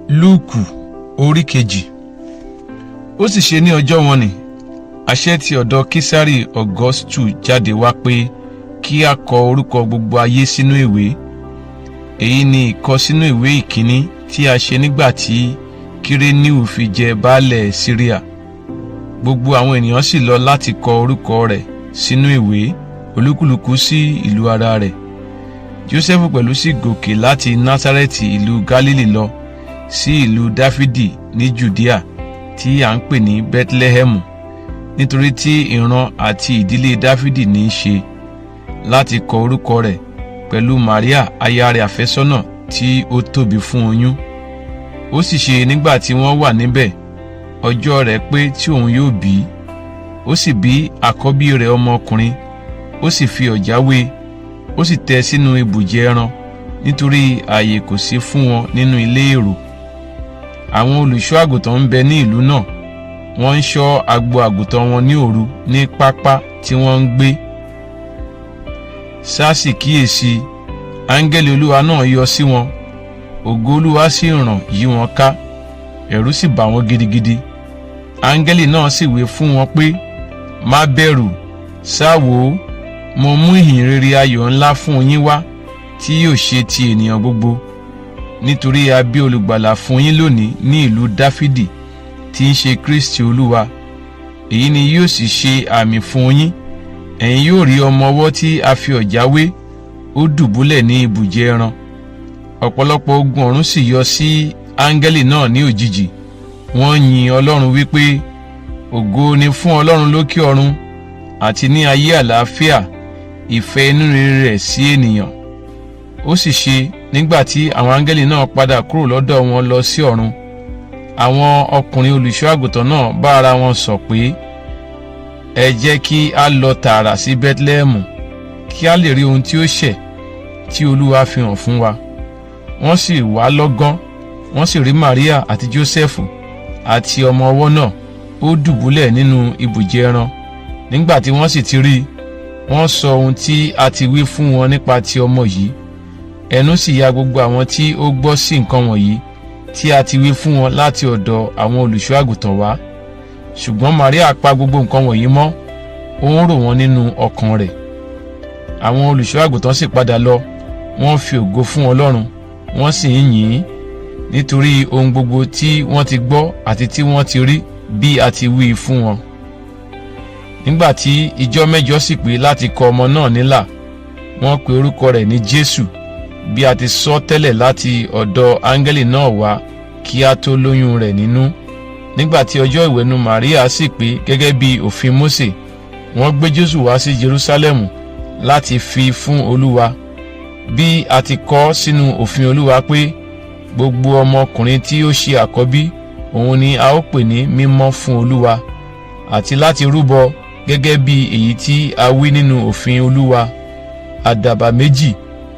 Lúùkù orí 2. Ó sì ṣe ní ọjọ́ wọn nì, àṣẹ ti ọ̀dọ̀ Kísárì Ọ̀gọ́stù jáde wá pé kí a kọ orúkọ gbogbo ayé sínú ìwé. Èyí ni ìkọ sínú ìwé ìkíní tí a ṣe nígbà tí Kíréníù fi jẹ baálẹ̀ Síríà. Gbogbo àwọn ènìyàn sì lọ láti kọ orúkọ rẹ̀ sínú ìwé, olúkúlùkù sí ìlú ara rẹ̀. Jósẹ́fù pẹ̀lú sì gòkè láti Násárẹ́tì ìlú Gálílì lọ sí ìlú Dáfídì ní Jùdíà tí à ń pè ní Bẹ́tílẹ́hẹ́mù, nítorí tí ìran àti ìdílé Dáfídì ní í ṣe, láti kọ orúkọ rẹ̀ pẹ̀lú Màríà aya rẹ̀ àfẹ́sọ́nà tí ó tóbi fún oyún. Ó sì ṣe nígbà tí wọ́n wà níbẹ̀, ọjọ́ rẹ̀ pé tí òun yóò bí. Ó sì bí àkọ́bí rẹ̀ ọmọkùnrin, ó sì fi ọ̀já wé, ó sì tẹ́ sínú ibùjẹ ẹran, nítorí ààyè kò sí fún wọn nínú ilé èrò. Àwọn olùṣọ́ àgùntàn ń bẹ ní ìlú náà, wọ́n ń ṣọ́ agbo àgùntàn wọn ní òru ní pápá tí wọ́n ń gbé. Sásì kíyèsí, áńgẹ́lì Olúwa náà yọ sí wọn, ògo Olúwa sì ràn yí wọn ká, ẹ̀rù sì bà wọ́n gidigidi. Áńgẹ́lì náà sì wí fún wọn pé, "Má bẹ̀rù, sá wò ó, mo mú ìhìn rere ayọ̀ ńlá fún yín wá tí yóò ṣe ti ènìyàn gbogbo. Nítorí a bí olùgbàlà fún yín lónìí ní ìlú Dáfídì, tí ń ṣe Kristi Olúwa. Èyí ni yóò sì ṣe àmì fún yín: ẹ̀yin yóò rí ọmọ ọwọ́ tí a fi ọ̀já wé, ó dùbúlẹ̀ ní ibùjẹ ẹran." Ọ̀pọ̀lọpọ̀ ogun ọ̀run sì yọ sí áńgẹ́lì náà ní òjijì. Wọ́n yin Ọlọ́run wípé, "Ògo ni fún Ọlọ́run lókè ọ̀run, àti ní ayé àlàáfíà, ìfẹ́ inú rere rẹ̀ sí ènìyàn." Ó sì ṣe nígbà tí àwọn áńgẹ́lì náà padà kúrò lọ́dọ̀ wọn lọ sí ọ̀run, àwọn ọkùnrin olùṣọ́ àgùntàn náà bá ara wọn sọ pé, "Ẹ jẹ́ kí a lọ tààrà sí Bẹ́tílẹ́hẹ́mù, kí a lè rí ohun tí ó ṣẹ̀ tí Olúwa fi hàn fún wa." Wọ́n sì wá lọ́gán, wọ́n sì rí Màríà àti Jósẹ́fù àti ọmọ ọwọ́ náà, ó dùbúlẹ̀ nínú ibùjẹ ẹran. Nígbà tí wọ́n sì ti rí i, wọ́n sọ ohun tí a ti wí fún wọn nípa ti ọmọ yìí. Ẹnu sì ya gbogbo àwọn tí ó gbọ́ sí nǹkan wọ̀nyí tí a ti wí fún wọn láti ọ̀dọ̀ àwọn olùṣọ́ àgùntàn wá. Ṣùgbọ́n Màríà pa gbogbo nǹkan wọ̀nyí mọ́, ó ń rò wọ́n nínú ọkàn rẹ̀. Àwọn olùṣọ́ àgùntàn sì padà lọ, wọ́n fi ògo fún Ọlọ́run, wọ́n sì ń yìn ín nítorí ohun gbogbo tí wọ́n ti gbọ́ àti tí wọ́n ti rí bí a ti wí fún wọn. Nígbà tí ijọ́ 8 sì pé láti kọ ọmọ náà nílà, wọ́n pe orúkọ rẹ̀ ní Jésù, bí a ti sọ tẹ́lẹ̀ láti ọ̀dọ̀ áńgẹ́lì náà wá kí a tó lóyún rẹ̀ nínú. Nígbà tí ọjọ́ ìwẹ̀nu Màríà sì pé gẹ́gẹ́ bí òfin Mósè, wọ́n gbé Jésù wá sí Jerúsálẹ́mù láti fi fún Olúwa, bí a ti kọ sínú òfin Olúwa pé, "Gbogbo ọmọkùnrin tí ó ṣe àkọ́bí, òun ni a ó pè ní mímọ́ fún Olúwa," àti láti rúbọ gẹ́gẹ́ bí èyí tí a wí nínú òfin Olúwa, àdàbà 2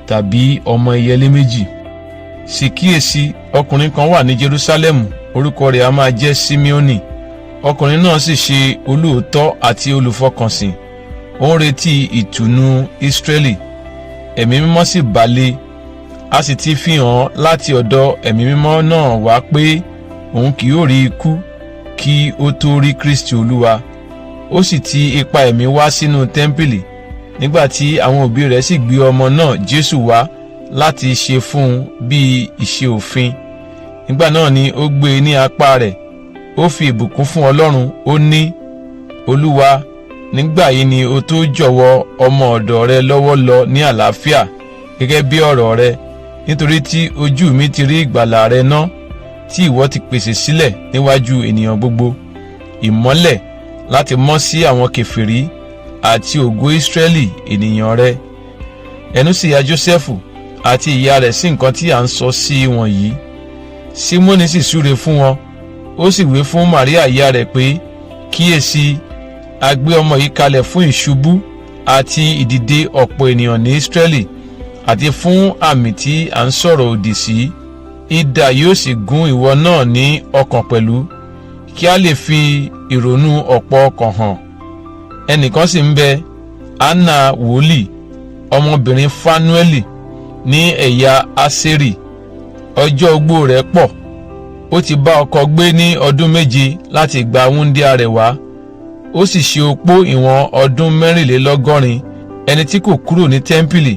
tàbí ọmọ ẹyẹlé 2. Sì kíyèsí, ọkùnrin kan wà ní Jerúsálẹ́mù, orúkọ rẹ̀ a máa jẹ́ Símíọ́nì. Ọkùnrin náà sì ṣe olóòótọ́ àti olùfọkànsìn. Ó ń retí ìtùnú Ísírẹ́lì. Ẹ̀mí Mímọ́ sì bà lé. A sì ti fi hàn láti ọ̀dọ̀ Ẹ̀mí Mímọ́ náà wá pé òun kì yóò rí ikú kí ó tó rí Kristi Olúwa. Ó sì ti ipa Ẹ̀mí wá sínú tẹ́ḿpìlì. Nígbà tí àwọn òbí rẹ̀ sì gbé ọmọ náà Jésù wá láti ṣe fún un bí ìṣe òfin, nígbà náà ni ó gbé e ní apá rẹ̀, ó fi ìbùkún fún Ọlọ́run, ó ní, "Olúwa, nígbà yìí ni o tó jọ̀wọ́ ọmọ ọ̀dọ̀ rẹ lọ́wọ́ lọ ní àlàáfíà gẹ́gẹ́ bí ọ̀rọ̀ rẹ, nítorí tí ojú mi ti rí ìgbàlà rẹ náà, tí ìwọ ti pèsè sílẹ̀ níwájú ènìyàn gbogbo, ìmọ́lẹ̀ láti mọ́ sí àwọn kèfèrí àti ògo Ísírẹ́lì ènìyàn rẹ." Ẹnu sì ya Jósẹ́fù àti ìyá rẹ̀ sí nǹkan tí à ń sọ sí wọn yìí. Símónì sì súre fún wọn, ó sì wí fún Màríà ìyá rẹ̀ pé, "Kíyèsí, a gbé ọmọ yìí kalẹ̀ fún ìṣubú àti ìdìde ọ̀pọ̀ ènìyàn ní Ísírẹ́lì, àti fún àmì tí à ń sọ̀rọ̀ òdì sí. Idà yóò sì gún ìwọ náà ní ọkàn pẹ̀lú, kí a lè fi ìrònú ọ̀pọ̀ ọkàn hàn." Ẹnìkan sì ń bẹ, Anna wòlíì, ọmọbìnrin Fanueli ní ẹ̀yà Aseri. Ọjọ́ ogbó rẹ̀ pọ̀. Ó ti bá ọkọ gbé ní ọdún 7 láti ìgbà wúńdíá rẹ̀ wá. Ó sì ṣe opó ìwọ̀n ọdún 84, ẹni tí kò kúrò ní tẹ́ḿpìlì,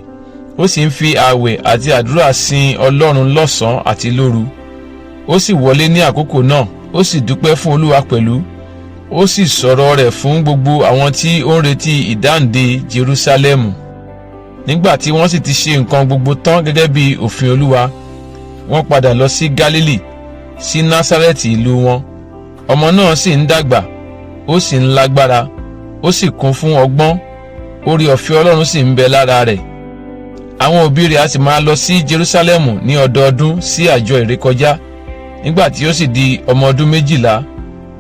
ó sì ń fi ààwẹ̀ àti àdúrà sin Ọlọ́run lọ́sàn-án àti lóru. Ó sì wọlé ní àkókò náà, ó sì dúpẹ́ fún Olúwa pẹ̀lú, ó sì sọ̀rọ̀ rẹ̀ fún gbogbo àwọn tí ó ń retí ìdáǹdè Jerúsálẹ́mù. Nígbà tí wọ́n sì ti ṣe nǹkan gbogbo tán gẹ́gẹ́ bí òfin Olúwa, wọ́n padà lọ sí Gálílì, sí Násárẹ́tì ìlú wọn. Ọmọ náà sì ń dàgbà, ó sì ń lágbára, ó sì kún fún ọgbọ́n, oore ọ̀fẹ́ Ọlọ́run sì ń bẹ lára rẹ̀. Àwọn òbí rẹ̀ á sì máa lọ sí Jerúsálẹ́mù ní ọdọọdún sí àjọ ìrékọjá. Nígbà tí ó sì di ọmọ ọdún 12,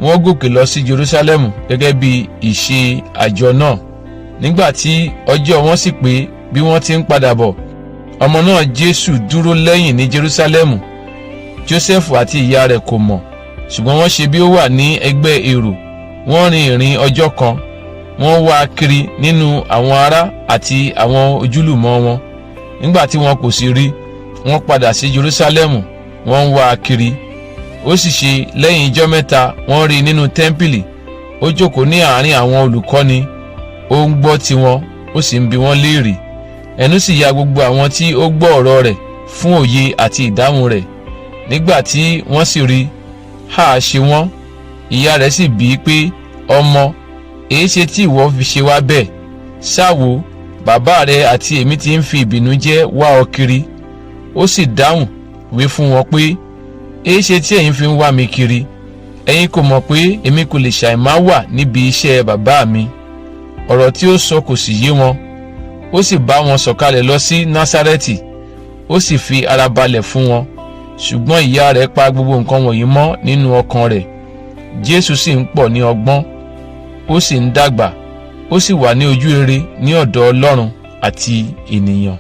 wọ́n gòkè lọ sí Jerúsálẹ́mù gẹ́gẹ́ bí ìṣe àjọ náà. Nígbà tí ọjọ́ wọn sì pé, bí wọ́n ti ń padà bọ̀, ọmọ náà Jésù dúró lẹ́yìn ní Jerúsálẹ́mù. Jósẹ́fù àti ìyá rẹ̀ kò mọ̀, ṣùgbọ́n wọ́n ṣe bí ó wà ní ẹgbẹ́ èrò. Wọ́n rin ìrìn ọjọ́ kan, wọ́n wá a kiri nínú àwọn ará àti àwọn ojúlùmọ̀ wọn. Nígbà tí wọn kò sì rí, wọ́n padà sí Jerúsálẹ́mù, wọ́n ń wá a kiri. Ó sì ṣe lẹ́yìn ijọ́ 3, wọ́n rí i nínú tẹ́ḿpìlì, ó jókòó ní àárín àwọn olùkọ́ni, ó ń gbọ́ tiwọn, ó sì ń bi wọ́n léèrè. Ẹnu sì ya gbogbo àwọn tí ó gbọ́ ọ̀rọ̀ rẹ̀ fún òye àti ìdáhùn rẹ̀. Nígbà tí wọ́n sì rí i, háà ṣe wọ́n. Ìyá rẹ̀ sì bi í pé, "Ọmọ, èéṣe tí ìwọ fi ṣe wá bẹ́ẹ̀? Sá wò, bàbá rẹ àti èmi ti ń fi ìbìnújẹ́ wá ọ kiri." Ó sì dáhùn wí fún wọn pé, "Èéṣe tí ẹ̀yin fi ń wá mi kiri? Ẹ̀yin kò mọ̀ pé èmi kò lè ṣàìmá wà níbi iṣẹ́ bàbá mi?" Ọ̀rọ̀ tí ó sọ kò sì yé wọn. Ó sì bá wọn sọ̀kalẹ̀ lọ sí Násárẹ́tì, ó sì fi ara balẹ̀ fún wọn. Ṣùgbọ́n ìyá rẹ̀ pa gbogbo nǹkan wọ̀nyí mọ́ nínú ọkàn rẹ̀. Jésù sì ń pọ̀ ní ọgbọ́n, ó sì ń dàgbà, ó sì wà ní ojú rere ní ọ̀dọ̀ Ọlọ́run àti ènìyàn.